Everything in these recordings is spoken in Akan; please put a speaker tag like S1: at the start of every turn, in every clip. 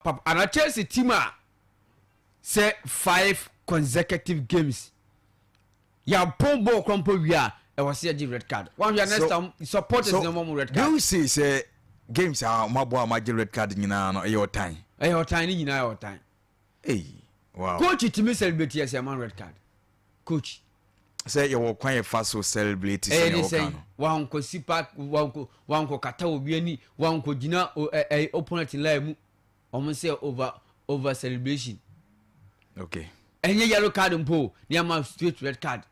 S1: Papa ana Chelsea team a sɛ five consecutive games yɛapɔn bɔɔl kora mpo wie a, ɛwɔ sɛ yɛgye red card. Wɔn hwɛ next time supporters na wɔn red card.
S2: Do you see sɛ games a wɔn abɔ a wɔn agye red card nyinaa no, ɛyɛ ɔtan?
S1: Ɛyɛ ɔtan, ne nyinaa yɛ ɔtan.
S2: Hey, wow.
S1: Coach tumi celebrate yɛ sɛ ɛma red card, coach.
S2: Sɛ yɛwɔ kwan yɛfa so celebrate sɛ
S1: ɛyɛ ne
S2: wɔka
S1: sɛn
S2: no.
S1: Wankɔ si park, wankɔ kata obi ani, wankɔ gyina ɛ opponent line mu. Wɔn sɛ over celebration. Ɛnyɛ yellow card mpo ne ama, straight red card.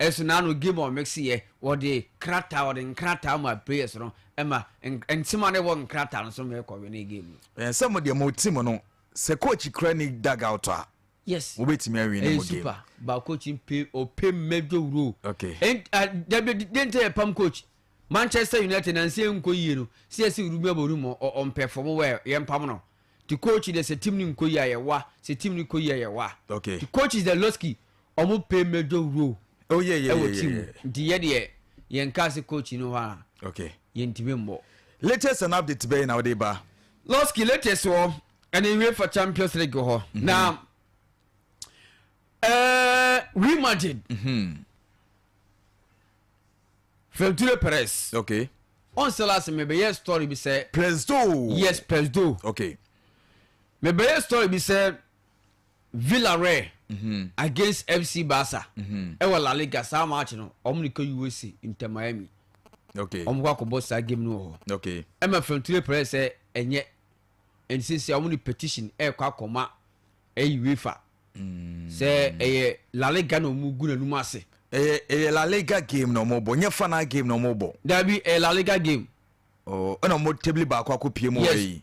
S1: Ɛso n'ano game a ɔmix yɛ, wɔde krataa, wɔde nkrataa ma players no, ɛma nsɛm a ne wɔ nkrataa no so ma ɛkɔ win game no.
S2: Ɛn sɛ mo deɛ, mo team no, sɛ coach kura ni dug out a, wobɛtumi awi ne
S1: Ɛyɛ
S2: mo game.
S1: Super ba coach pay, ɔpay major role. Dabi, den tɛ yɛ pam coach Manchester United na nse nkɔ yie no sɛ yɛsɛ Ruben Amorim ɔmpɛ fam wɛ, yɛn pam no. Ti coach de, sɛ team no nkɔ yie a yɛ wa, sɛ team no kɔ yie a yɛ wa. Ti coach is the losky, ɔmo play major role ɛwɔ team mu. Nti yɛ deɛ, yɛn kaa sɛ coach no hɔ a, yɛntumi mbɔ.
S2: Latest and update bɛyɛ na wode ba?
S1: Losky, latest wɔ ɛne UEFA Champions League hɔ na Real Madrid, Florentino Perez, ɔnsɛ last mebɛyɛ story bi sɛ
S2: Presdo.
S1: Yes, Presdo. Mebɛyɛ story bi sɛ Villarreal against FC Barca ɛwɔ La Liga. Saa match no, ɔmo ne kɔ USA, Inter Miami. Ɔmo kɔ akɔbɔ saa game no wɔ hɔ. Ɛma Florentino Perez sɛ ɛnyɛ nsisi a, ɔmo ne petition ɛɛkɔ akɔma ɛyɛ UEFA sɛ ɛyɛ La Liga na ɔmo gu n'anum ase.
S2: Ɛyɛ La Liga game na ɔmo bɔ, nyɛ final game na ɔmo bɔ?
S1: Dabi, ɛyɛ La Liga game.
S2: Oh, ɛna ɔmo table baako akɔ pie mu wɔ
S1: Yes.
S2: yi.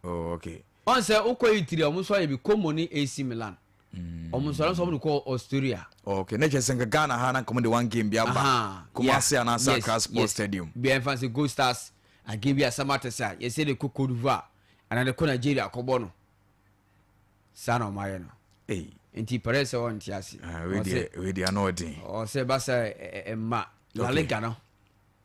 S2: Oh, okay.
S1: Ɔn sɛ wokɔ Italy a, ɔmo nso ayɛ bi, Como ne AC Milan. Ɔmo nso ɔmo de kɔ Australia.
S2: Oh, okay, ne kyerɛ sɛ nka Ghana ha na nka ɔmo de one game bi aba Kumasi anaasɛ Accra Sports Stadium.
S1: Bia nfa sɛ Gold Stars again bi a Samartex a yɛsɛ de kɔ Cote d'Ivoire anaa de kɔ Nigeria kɔbɔ no, saa na ɔmo ayɛ no.
S2: Hey.
S1: Nti Perez sɛ ɔnte ase.
S2: Ah, wei deɛ, wei deɛ ano ɔden.
S1: Ɔsɛ ba sɛ ɛma La Liga no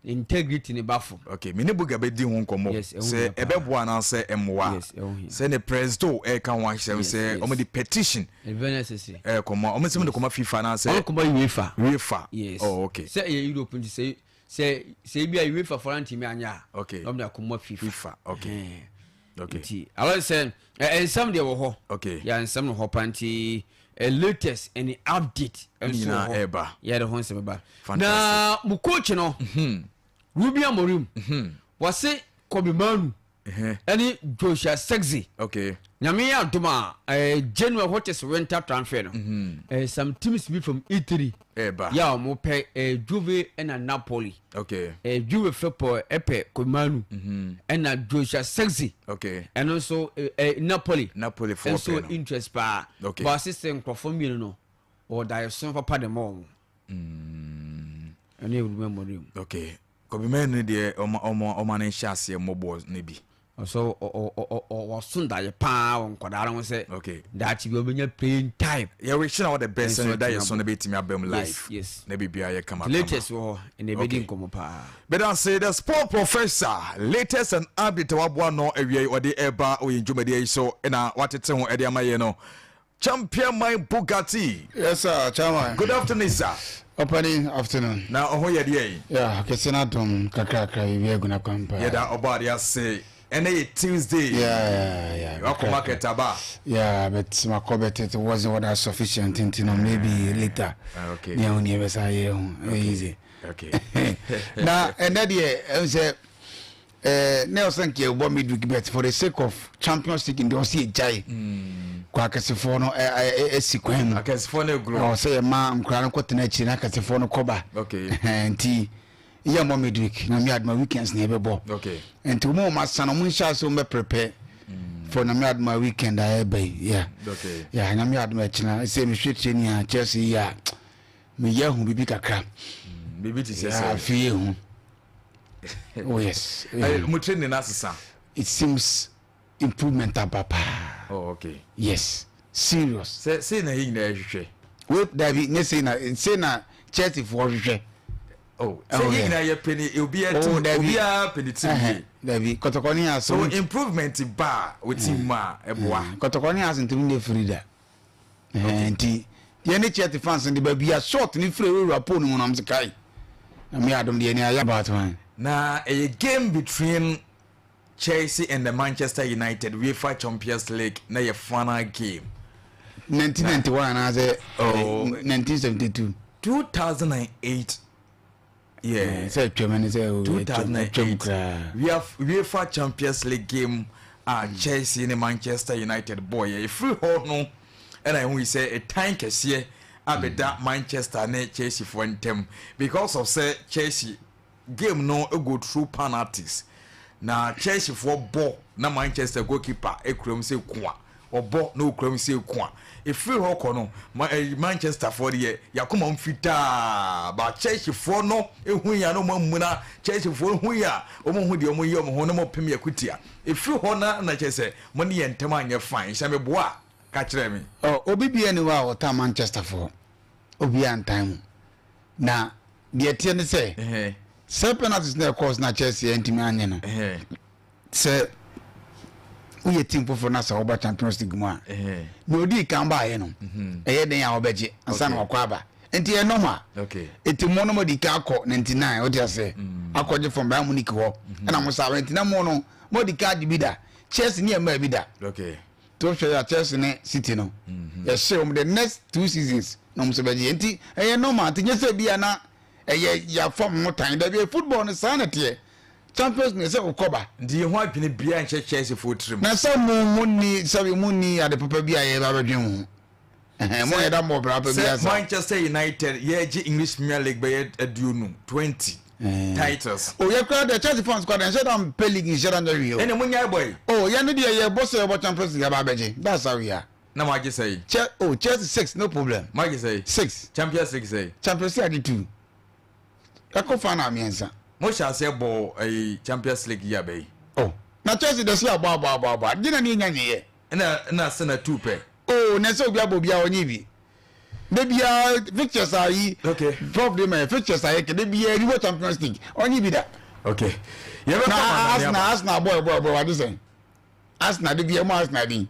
S1: integrity ne ba fam.
S2: Okay, me ne Buga bɛdi ho nkɔmmɔ
S1: Yes, ɛho
S2: sɛ
S1: hia paa.
S2: ɛbɛboa anaasɛ ɛmmoa.
S1: Yes, ɛho hia.
S2: Sɛ ne Presido ɛka ho ahyɛm sɛ ɔmo de petition
S1: It's very necessary.
S2: ɛkɔmɔ, ɔmo sɛ ɔmo de kɔma FIFA anaasɛ
S1: Ɔmo kɔma UEFA.
S2: UEFA.
S1: Yes.
S2: Oh, okay.
S1: Sɛ ɛyɛ Europe nti, sɛ ebi a UEFA fɔlɔ ntumi anya a, na ɔmo de akɔma FIFA.
S2: FIFA, okay.
S1: Nti alɔ sɛ nsɛm deɛ wɔ hɔ. Yɛ nsɛm no hɔ pa, nti latest ɛne update nso
S2: nyinaa
S1: wɔ hɔ.
S2: ɛɛba.
S1: Yɛde ho nsɛm ba.
S2: Fantastic.
S1: Na mo coach no, Ruben Amorim, wɔse Kobbie Mainoo ɛne Joshua Zirkzee, Nyame yɛ adom a, January, what is winter transfer no, some teams bi from Italy
S2: ɛɛba.
S1: yɛ a wɔn pɛ Juve ɛna Napoli. Juve fɛ pɔ ɛpɛ Kobbie Mainoo ɛna Joshua Zirkzee. Ɛno nso Napoli
S2: Napoli foɔ
S1: nso
S2: pɛ no.
S1: interest paa. But asese nkurɔfoɔ mmienu no, ɔda ɛso papa de ma wɔn. Ɛno yɛ Ruben Amorim.
S2: Okay, Kobbie Mainoo deɛ, ɔma no nhyɛ aseɛ mmɔbɔ no bi.
S1: Ɔsɔ ɔ wɔso daeɛ paa wɔ nkɔdaa no ho sɛ daakye bi ɔbɛnya playing time.
S2: Yɛrehyɛ na wɔde best
S1: Nso
S2: no da yɛ
S1: atena
S2: so no bɛtumi aba mu live na biribiara yɛ kama kama.
S1: Latest wɔ hɔ ɛna ɛbɛdi nkɔmmɔ paa.
S2: Bɛda the sport professor, latest and update a waboa no awia yi ɔde ɛba wɔ yɛn dwumadie yi so na watete ho ɛde ama yɛn no, Champion Man Bugatti.
S3: Yes, sir, Chairman.
S2: Good afternoon, sir.
S3: Opening afternoon.
S2: Na ɔho yɛ deɛ yi?
S3: Yeah, kɛse na dom kakrakra, biribi agu na kwan paa.
S2: Yɛda ɔbɔ ade ase. Ɛnɛ yɛ Tuesday. Wakɔ market aba?
S3: Yeah, but makɔ, but it wasn't what that sufficient nti no, maybe later.
S2: Ah, okay.
S3: Ne ɛho ne ɛbɛsa yɛ ho. Ɛyɛ easy. Na ɛnɛ deɛ, ɛhu sɛ ne ɔsɛ nka yɛbɔ midweek, but for the sake of Champions League ndeɛ, ɔsɛ yɛgyae kɔ akɛsefoɔ no asi kwan mu.
S2: Akɛsefoɔ no aguro.
S3: Ɔsɛ yɛma nkora no kɔtena akyiri na akɛsefoɔ no kɔba. Nti yɛ mmɔ midweek, Nyame adoma weekends na yɛbɛbɔ. Nti wɔn a wɔn asa no, wɔn nhyɛ ase, wɔn bɛ prepare for Nyame adoma weekend a ɛbɛ yi. Yeah. Yeah, Nyame adoma ɛkyina sɛ mehwɛ training a Chelsea yi a, meyɛ hu bibi kakra.
S2: Biribi te sɛ
S3: Yeah,
S2: sɛ
S3: afei ehu. Oh yes.
S2: Mo training no asesa?
S3: It seems improvement aba paa.
S2: Oh, okay.
S3: Yes, serious.
S2: Sɛ sei na yɛ nyinaa hwehwɛ.
S3: Wei dabi, nye sei na sei na Chelsea foɔ hwehwɛ.
S2: Oh, sɛ yɛ nyinaa yɛ pɛ ni, obiara
S3: Oh,
S2: team
S3: dabi.
S2: obiara pɛ ne team yie.
S3: Dabi, Kɔtɔkɔ ne Hearts.
S2: So improvement ba a wo team mu a ɛboa.
S3: Kɔtɔkɔ ne Hearts ntumi nyɛ free da. Nti yɛn ne Chelsea fans no de baabi a shot ne firi ewura pole no mu no ɔmo se kai. Na me adom deɛ ni ayɛ about man.
S2: Na ɛyɛ game between Chelsea and the Manchester United UEFA Champions League na yɛ final game.
S3: 1991 anaasɛ 1972.
S2: 2008. Yeah.
S3: Sɛ atwam ne sɛ
S2: 2008 UEFA Champions League game a hmm. Chelsea ne Manchester United bɔɔ yɛ ɛfiri hɔ no ɛna ɛho yi sɛ ɛtan kɛseɛ abɛda hmm. Manchester ne Chelsea foɔ ntam because of sɛ Chelsea Game no go through penalties na Chelsea foɔ bɔ na Manchester goalkeeper kura mu sɛ kua, ɔbɔ na ɔkura mu sɛ kua. Ɛfiri hɔ kɔ no ma eh, Manchester foɔ deɛ yakoma mu fitaa ba Chelsea foɔ no ehu ya na wɔn amuna Chelsea foɔ hu ya wɔn hu deɛ wɔn yɛ wɔn ho na wɔn pem yɛ kutia. Ɛfiri hɔ na na kyerɛ sɛ mo ne yɛn ntɛm anyɛ fine hyɛ me boa ka kyerɛ me.
S3: Oh, obi bia ni hɔ a ɔtaa Manchester foɔ, obiara ntan mu. Na deɛ ɛteɛ ne sɛ sɛ penalties na ɛkɔɔ so na Chelsea antumi anyɛ no sɛ woyɛ team foforɔ na sɛ woba Champions League mu a na ɔdii kan baeɛ no mhm. ɛyɛ den a wobɛgye ansa na wakɔ aba nti ɛyɛ normal nti mo no mode ka akɔ 99 wote aseɛ mm. akɔgye from Bayern Munich hɔ mhm. ɛna mo saa nti na mo no mode ka agye bi da Chelsea ne ɛmmaa bi da To hwɛ a Chelsea ne City no yɛhyɛ wɔn the next two seasons na wɔn nso bɛgye nti ɛyɛ normal nti nyɛ sɛ bi a na ɛyɛ yafa mo tan dabi football no saa na teɛ Champions League sɛ wokɔba.
S2: Nti yɛn ho adwene biara nhyɛ Chelsea foɔ tirim.
S3: Na sɛ mo mo ni sɛbi mo ni ade papa bi a yɛba bɛdwen ho. Ɛhɛn mo yɛ da mbɔ bra pa bi asa.
S2: Sɛ Manchester United yɛgye English Premier League bɛyɛ aduonu, 20 titles.
S3: Oh yɛ kura deɛ Chelsea fans kura deɛ nhyɛ da mpɛ league nhyɛ da nyɛ hwee o.
S2: Ɛna mo nyae bɔ yi.
S3: Oh yɛn no deɛ yɛ bɔ sɛ yɛbɔ Champions League aba abɛgye that's how we are.
S2: Na mo agye sɛyi.
S3: Che oh Chelsea six no problem.
S2: Mo agye sɛyi.
S3: Six.
S2: Champions League sɛyi.
S3: Champions League agye two. Ɛkɔ final mmiɛnsa.
S2: Mo hyɛ aseɛ bɔ ɛyi Champions League yi abɛyi.
S3: Oh na Chelsea deɛ sɛ yɛ abɔ abɔ abɔ abɔ agye na ne yɛ nya nyeyɛ.
S2: Ɛna ɛna sɛ na two pɛ.
S3: Oh na sɛ obi abɔ obiara ɔnye bi. Da biara fixtures a yi.
S2: Okay.
S3: Prof de ma yɛ fixtures a yɛ kɛ da biara bi bɔ Champions League ɔnye bi da.
S2: Okay. Yɛbɛkɔ
S3: Na Arsenal Arsenal bɔ ɛbɔ ɛbɔ wade sɛn. Arsenal de biara mu Arsenal din.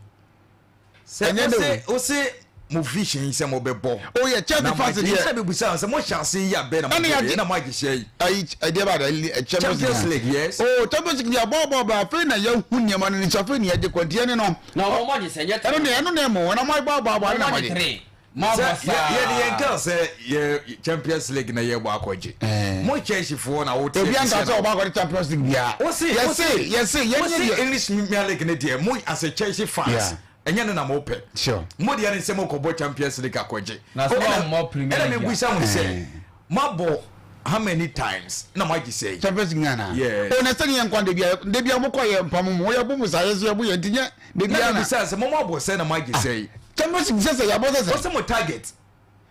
S2: Sɛ
S3: Ɛnyɛ de
S2: ose ose mo vision yi sɛ mo bɛ bɔ.
S3: Oh yɛ Chelsea fans deɛ.
S2: Sɛ bi busa sɛ mo hyɛ ase yi abɛn na mo bɔ yɛ na mo agye hyɛ yi.
S3: Ayi ɛdeɛ ba da
S2: Champions League yes.
S3: Oh Champions League deɛ bɔ bɔ bɔ afei na yɛ hu nneɛma no nti afei na yɛ gye kɔ nti ɛne no.
S1: Na wɔn agye sɛ nyɛ
S3: three. Ɛno deɛ ɛno na ɛmo wɔn abɔ abɔ abɔ ɛna mo agye.
S1: Mo abɔ saa.
S2: Yɛ de yɛn kan sɛ yɛ Champions League na yɛ bɔ akɔgye. Mo Chelsea foɔ na wote.
S3: Obi anka sɛ ɔbɔ akɔgye Champions League bia.
S2: Wose
S3: yɛse yɛse yɛn
S2: wose English Premier League ne deɛ mo as a Chelsea fans. Ɛnyɛ no na mo pɛ.
S3: Sure.
S2: Mo deɛ ne sɛ mo kɔbɔ Champions League akɔgye.
S1: Na sɛ wɔn mmɔ Premier
S2: Ɛna
S1: League
S2: mi
S1: a.
S2: bisa mo sɛ mo abɔ how many times na mo agye sɛ yi.
S3: Champions League nana.
S2: Yes.
S3: O na sɛ ne yɛn nkwa debia debia mo kɔ yɛ mpam mo yɛ bo mo saa yɛ so yɛ bo yɛ nti nyɛ debia
S2: Na
S3: na.
S2: mi bisa sɛ mo mo abɔ sɛ na mo agye sɛ yi.
S3: Champions League sɛ sɛ yɛ abɔ sɛ sɛ.
S2: Wɔsɛ mo target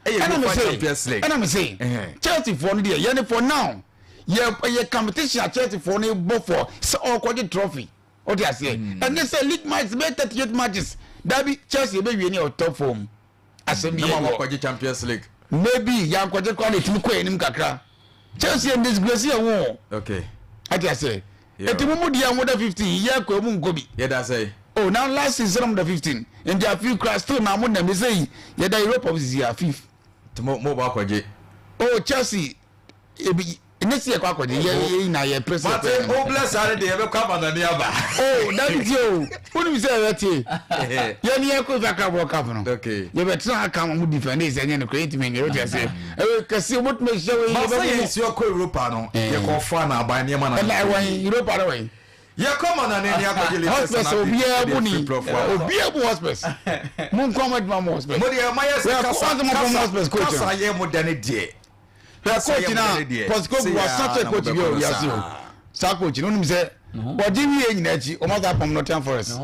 S2: ɛyɛ
S3: Ɛna me
S2: UEFA
S3: se
S2: Champions League.
S3: ɛna me se
S2: Ɛhɛn.
S3: Chelsea foɔ no deɛ yɛ ne for now yɛ yɛ competition a Chelsea foɔ no bɔ for sɛ ɔkɔgye trophy. O ti aseɛ hmm. Ɛnyɛ sɛ league match bɛyɛ 38 matches dabi Chelsea ebe wie ne ɔtɔ fam asɛm bi yɛ
S2: wɔ. Na Champions League.
S3: Maybe yankɔgye kora na etimi kɔ anim kakra. Chelsea yɛ disgrace yɛ ho.
S2: Okay.
S3: Ati aseɛ. Eti mu mu deɛ mo da 15 yɛ kɔ emu nkɔ bi.
S2: Yɛ da sɛ.
S3: Oh now last season mo da 15 nti afi kura still na mo nam sɛ yi yɛ da Europa sisi a fifth.
S2: Ti mo mo ba akɔgye.
S3: Oh Chelsea ebi ne si yɛkɔ akɔgye yɛ yɛ nyinaa yɛ pere sɛ
S2: mate o bless saa ne deɛ yɛbɛkɔ ama nani aba
S3: o dabi tie o wonim sɛ yɛbɛ tie yɛ ne yɛkɔ ifa ka world cup no
S2: okay
S3: yɛbɛtena ha ka ma mo defend sɛ ɛnyɛ nokorɛ yɛntumi nyɛ wote aseɛ ɛyɛ kɛseɛ wobɛtumi ahyia wei
S2: masa
S3: yɛbɛbɔ
S2: yɛn
S3: mo
S2: si ɔkɔ Europa no yɛkɔ fa na aban nneɛma na
S3: ɛna ɛwɔ Europa no wɔ
S2: yɛkɔ ma nani ne akɔgye latest
S3: hospes
S2: na
S3: obiara bu ni
S2: ɛde afiri
S3: obiara bu hospes mo nkɔ mo adwuma mo hospes
S2: mo deɛ mayɛ sɛ
S3: Wɛ,
S2: kasa
S3: kɔ- mo
S2: kasa
S3: hospes coach
S2: kasa
S3: no.
S2: yɛ mo da ne deɛ
S3: Hwɛ coach na Postecoglou wasa kyɛ coach bi a owiase o. Saa coach no wonim sɛ wɔgye wie nyinaa akyi wɔn asa apam Nottingham Forest.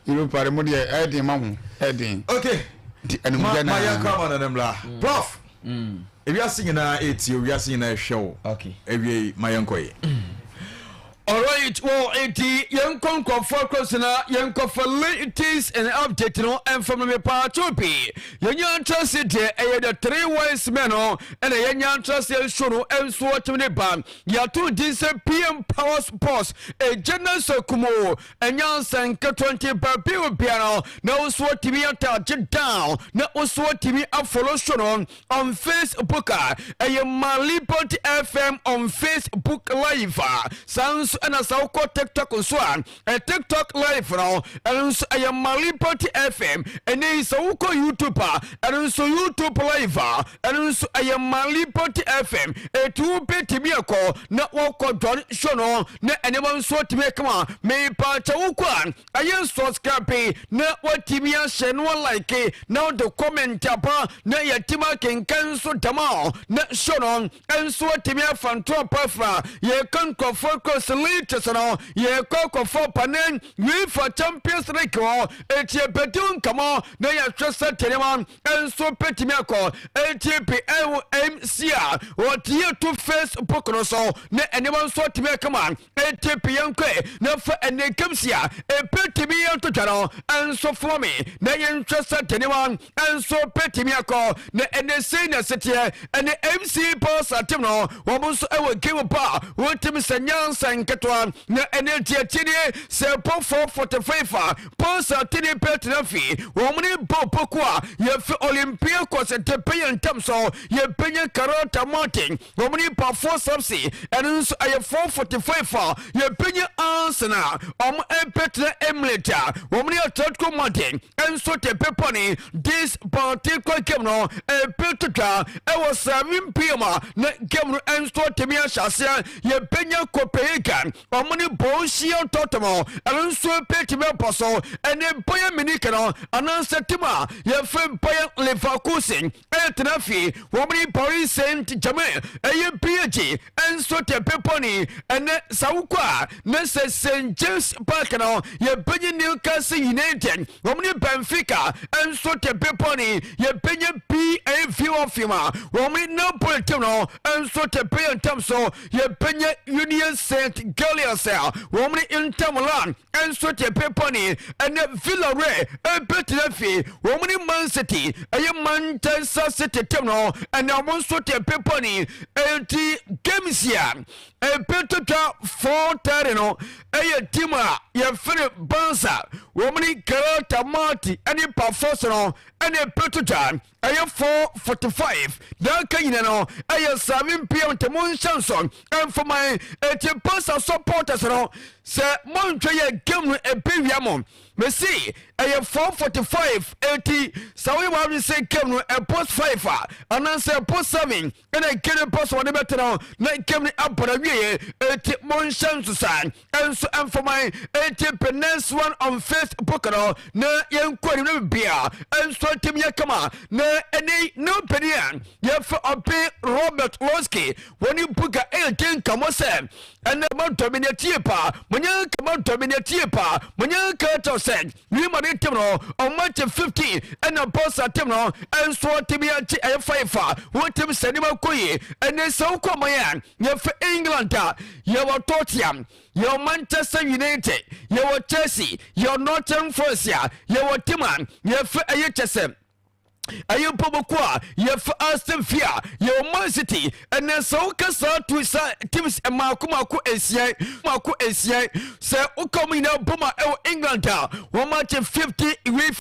S3: Europa de mo deɛ ɛyɛ den ma mo ɛyɛ den.
S2: Okay.
S3: Nti ɛnumgya
S2: na. Ma yɛn kɔ ama no ne mmla.
S3: Mm.
S2: Prof. Mm. Ewiase nyinaa etie, ewiase nyinaa ehwɛ wo.
S1: Okay.
S2: Ewie ma yɛn kɔ yi.
S1: Alright, well, eti yɛnkɔ nkɔfoɔ kɔ so na yɛnkɔfa latest and update no ɛmfa no mepaakyɛw pii. Yɛnya ntrase deɛ ɛyɛ The Three Wise Men no, ɛna yɛnya ntrase nsuo no nso ɔtumi de ba. Yɛato din sɛ PM Power Sports ɛgya no sɛ kumo ɛnya nsɛnketewa, nti baabi obia no na wo nso atumi atagye down na wo nso atumi afollow show no on Facebook a ɛyɛ Malibot FM on Facebook Live a. Saa nso ɛna sɛ wokɔ TikTok nso a, TikTok Live no, ɛno nso ɛyɛ Malibot FM. Ɛne sɛ wokɔ YouTube a, ɛno nso YouTube Live a, ɛno nso ɛyɛ Malibot FM. Ɛtu wobɛtumi akɔ na wɔkɔ dɔn show no na ɛnneɛma nso atumi kama. Mepaakyɛ, wokɔ a, ɛyɛ subscribe na watumi ahyɛ no like na wode comment aba na yɛtumi akenkan nso dama na show no nso atumi afa ntoa pafra. Yɛkɔ nkurɔfoɔ kɔ latest no, yɛkɔ akɔfɔ pane UEFA Champions League hɔ, eti ebedi nkɔmɔ na yɛhwɛ sɛ tɛnɛma nso bɛtumi akɔ. Eti PMC a wɔte yɛ to Facebook no so na nneɛma nso atumi akama. Eti yɛnkɔ na fa ɛne games a ebɛtumi yɛn to twa no nso foma me na yɛnhwɛ sɛ tɛnɛma nso bɛtumi akɔ. Na ɛne sei na ɛseteɛ, ɛne MC Barca team no, wɔn nso ɛwɔ game pa a wɔntumi sɛ nyansa nketewa. Na ɛne tiatie nie sɛ ɛbɔ 4:45 a, Barca team bɛtena fi wɔn ne bɔ poko a yɛfɛ Olympiacos de bɛyɛ ntam so. Yɛbɛnya Kairat Almaty, wɔn ne Pafos FC, ɛno nso ɛyɛ 4:45 a. Yɛbɛnya Arsenal, wɔn ɛbɛtena Emirates a wɔn ne Atletico Madrid nso te pepɔ ne. This particular game no ɛbɛto twa ɛwɔ 7 p.m. a na game no nso atumi ahyɛ aseɛ. Yɛbɛnya Copenhagen, ɔmo ne Borussia Dortmund, ɛno nso bɛtumi abɔ so. Ɛne Bayern Munich no anaasɛ team a yɛfrɛ Bayern Leverkusen ɛyɛ tena fie, wɔn ne Paris Saint Germain, ɛyɛ PSG, ɛnso te pepɔ ni. Ɛnɛ sawukɔ a ne sɛ St James Park no, yɛbɛnya Newcastle United, wɔn ne Benfica ɛnso te pepɔ ni. Yɛbɛnya PSV Eindhoven a wɔn ne Napoli team no ɛnso te pɛyɛ ntam so. Yɛbɛnya Union Saint Gilloise a wɔn ne Inter Milan ɛnso te pepɔ ni. Ɛnɛ Villarreal ɛbɛtena fie, wɔn ne Man City, ɛyɛ Manchester City team no, ɛnɛ wɔn nso te pepɔ ni. Eti games a ɛbɛtotwa 4:30 no ɛyɛ team a yɛfrɛ Barca, wɔn ne Kairat Almaty ɛne Pafos no, ɛne ɛbɛtotwa ɛyɛ 4:45. Na aka nyina no ɛyɛ 7 p.m. Nti monhyɛ nso ɛmfoma. Eti Barca supporters no, sɛ montwɛ yɛ game no ɛbɛwia mo. Mesi ɛyɛ 4:45, eti sɛ woyɛ wɔn sɛ game no ɛbɔ 5 a anaasɛ ɛbɔ 7 ɛna game no bɔ so wɔde bɛtena na game no abɔ na wieɛ. Eti monhyɛ nso saa ɛnso ɛmfoma. Eti the next one on Facebook no na yɛnkɔ anim no bia ɛnso ntumi yɛ kama. Na ɛne ne mpanin a yɛfɛ ɔpe Robert Lewandowski, wɔne Buga ɛyɛ nkɔmmɔ sɛ ɛnɛ ma dominate yie paa, monyɛ nkama dominate yie paa, monyɛ nka kyɛw sɛ Real Madrid team no ɔmo akye 15 ɛna Barca team no ɛnso ɔtumi akye ɛyɛ 5 a wɔtumi sɛ nneɛma kɔ yie. Ɛnɛ sɛ wokɔ ɔman a yɛfɛ England a, yɛwɔ Tottenham, yɛwɔ Manchester United, yɛwɔ Chelsea, yɛwɔ Nottingham Forest a yɛwɔ team a yɛfɛ ɛyɛ kyɛ sɛ ɛyɛ mpɔbɔko a yɛfɛ Aston Villa, yɛwɔ Man City. Ɛnɛ sɛ woka saa to sa teams maako maako nsia maako nsia, sɛ woka wɔn nyinaa bom a ɛwɔ England a, wɔn akye 50 UEFA.